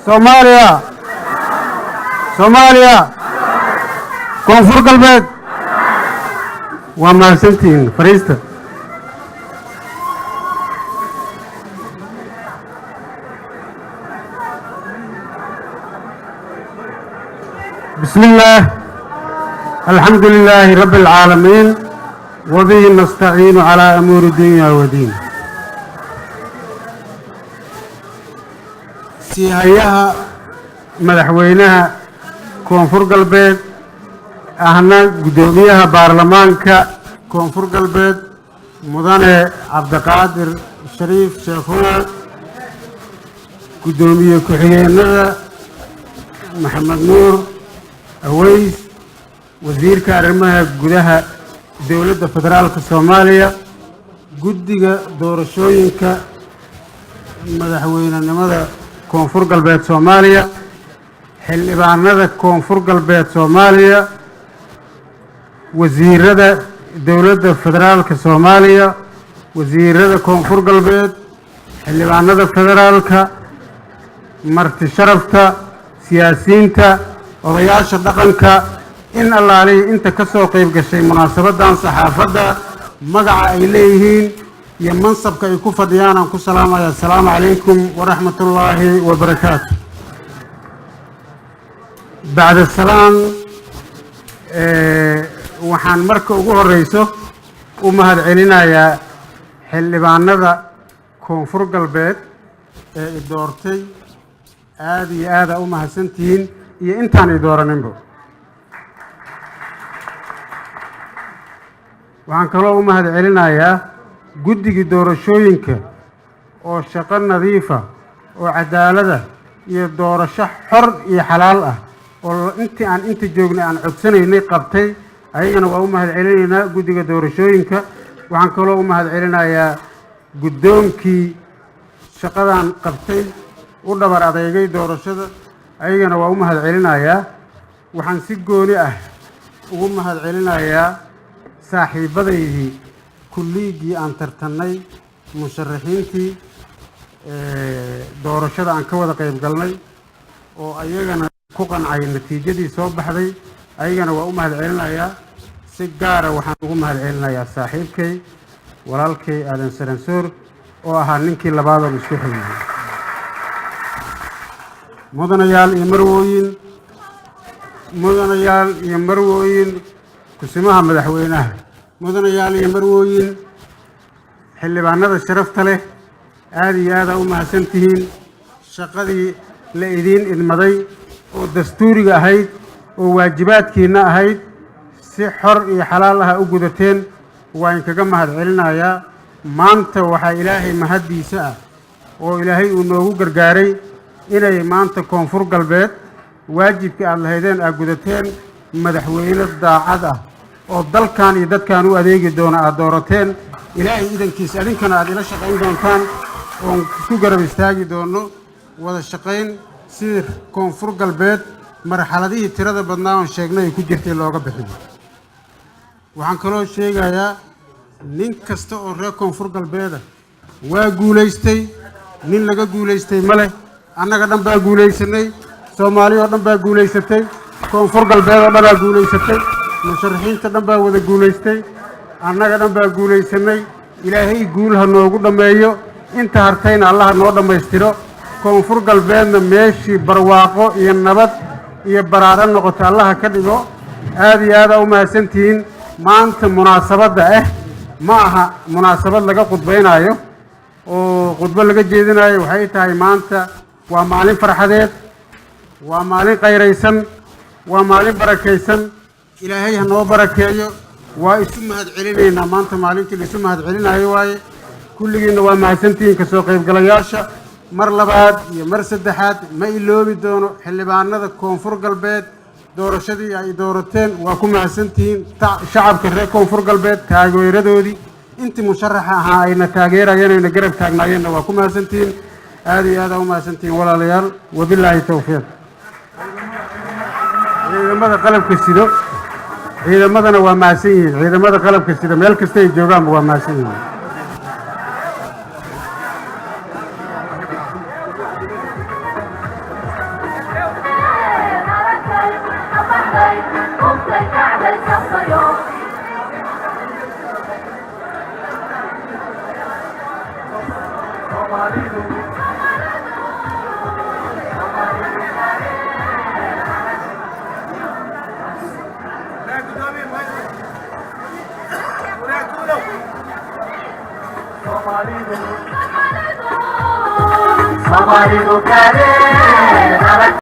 Soomaaliya, Soomaaliya, Koonfur Galbeed. Waa mahadsantihiin. Fariista. بسم الله، الحمد لله رب العالمين، وبه نستعين على أمور الدنيا والدين. Siihayaha madaxweynaha Koonfur Galbeed, ahna guddoomiyaha baarlamaanka Koonfur Galbeed, mudane Cabdiqaadir Shariif Sheekhuwe, guddoomiye ku-xigeenada Maxamed Nuur Aweys, wasiirka arrimaha gudaha dowladda federaalka Soomaaliya, guddiga doorashooyinka madaxweynenimada Koonfur Galbeed Soomaaliya, xildhibaanada Koonfur Galbeed Soomaaliya, wasiirada dowladda federaalka Soomaaliya, wasiirada Koonfur Galbeed, xildhibaanada federaalka, marti sharafta, siyaasiyiinta, odayaasha dhaqanka, in allaalihi inta ka soo qayb gashay munaasabaddan, saxaafadda, magaca ay leeyihiin iyo mansabka ay ku fadhiyaan aan ku salaamaya. Assalaamu calaykum waraxmatullaahi wabarakaatu. Bacda salaam, waxaan marka ugu horeyso u mahad celinayaa xildhibaanada Koonfur Galbeed ee i doortay. Aada iyo aada u mahadsantihiin, iyo intaan i dooraninba. Waxaan kaloo u mahad celinayaa guddigii doorashooyinka oo shaqo nadiifa oo cadaalada iyo doorasho xor iyo xalaal ah oo intii aan inta joognay aan codsanaynay qabtay. Ayagana waa u mahad celinaynaa guddiga doorashooyinka. Waxaan kaloo u mahad celinayaa guddoonkii shaqadan qabtay, u dhabar adeegay doorashada. Ayagana waa u mahad celinayaa. Waxaan si gooni ah ugu mahad celinayaa saaxiibadaydii kulliigii aan tartannay, musharaxiintii doorashada aan ka wada qayb galnay, oo ayagana ku qancay natiijadii soo baxday. Ayagana waa u mahad celinayaa. Si gaara waxaan ugu mahad celinayaa saaxiibkay, walaalkay Aadan Saransoor, oo ahaa ninkii labaad oon isku xigay. Mudanayaal iyo marwooyin, mudanayaal iyo marwooyin, kusimaha madaxweynaha, mudanayaal iyo marwooyin, xildhibaanada sharafta leh, aada iyo aada u mahadsan tihiin. Shaqadii la idiin idmaday oo dastuuriga ahayd oo waajibaadkiinna ahayd si xor iyo xalaal ah u gudateen, waa inkaga mahad celinayaa. Maanta waxaa Ilaahay mahaddiisa ah oo Ilaahay uu noogu gargaaray inay maanta Koonfur Galbeed waajibkii aada lahaydeen aad gudateen, madaxweyne daacad ah oo dalkan iyo dadkan u adeegi doona aada doorateen. Ilaahay idankiisa adinkana aad ila shaqayn doontaan oon ku garab istaagi doono wada shaqayn sidii Koonfur Galbeed marxaladihii tirada badnaa oon sheegnay ay ku jirtay looga bixiyo. Waxaan kaloo sheegayaa nin kasta oo reer Koonfur Galbeeda waa guulaystay. Nin laga guulaystay ma leh. Annaga dhan baa guulaysanay, Soomaali oo dhan baa guulaysatay, Koonfur Galbeed oo dhan baa guulaysatay, musharaxiinta dhan baa wada guulaystay, annaga dhan baa guulaysanay. Ilaahay guul ha noogu dhammeeyo, inta hartayna Allaha noo dhammaystiro. Koonfur Galbeedna meeshii barwaaqo iyo nabad iyo baraaro noqoto Allaha ka dhigo. Aada iyo aada u mahadsantihiin. Maanta munaasabadda ah ma aha munaasabad laga khudbaynaayo oo khudbo laga jeedinayo. Waxay tahay maanta waa maalin farxadeed, waa maalin qayraysan, waa maalin barakaysan. Ilaahay ha noo barakeeyo. Waa isu mahad celinaynaa. Maanta maalintii la isu mahad celinayo waaye. Kulligiinna waa mahadsantihiin, kasoo qaybgalayaasha. Mar labaad iyo mar saddexaad ma iloobi doono xildhibaanada Koonfur Galbeed doorashadii ay doorateen. Waa ku mahadsantihiin. Shacabka reer Koonfur Galbeed taageeradoodii intii musharaxa ahaa ayna taageerayeen, ayna garab taagnaayeenna, waa ku mahadsantihiin. Aada iyo aada u mahadsantihiin, walaalayaal. Wabilaahi towfiiq. Ciidamada qalabka sido, ciidamadana waa mahadsan yihiin. Ciidamada qalabka sida meel kasta ay joogaanba waa mahadsan yihiin. Kacday, kacday, kastayo. Soomaalidu kalee.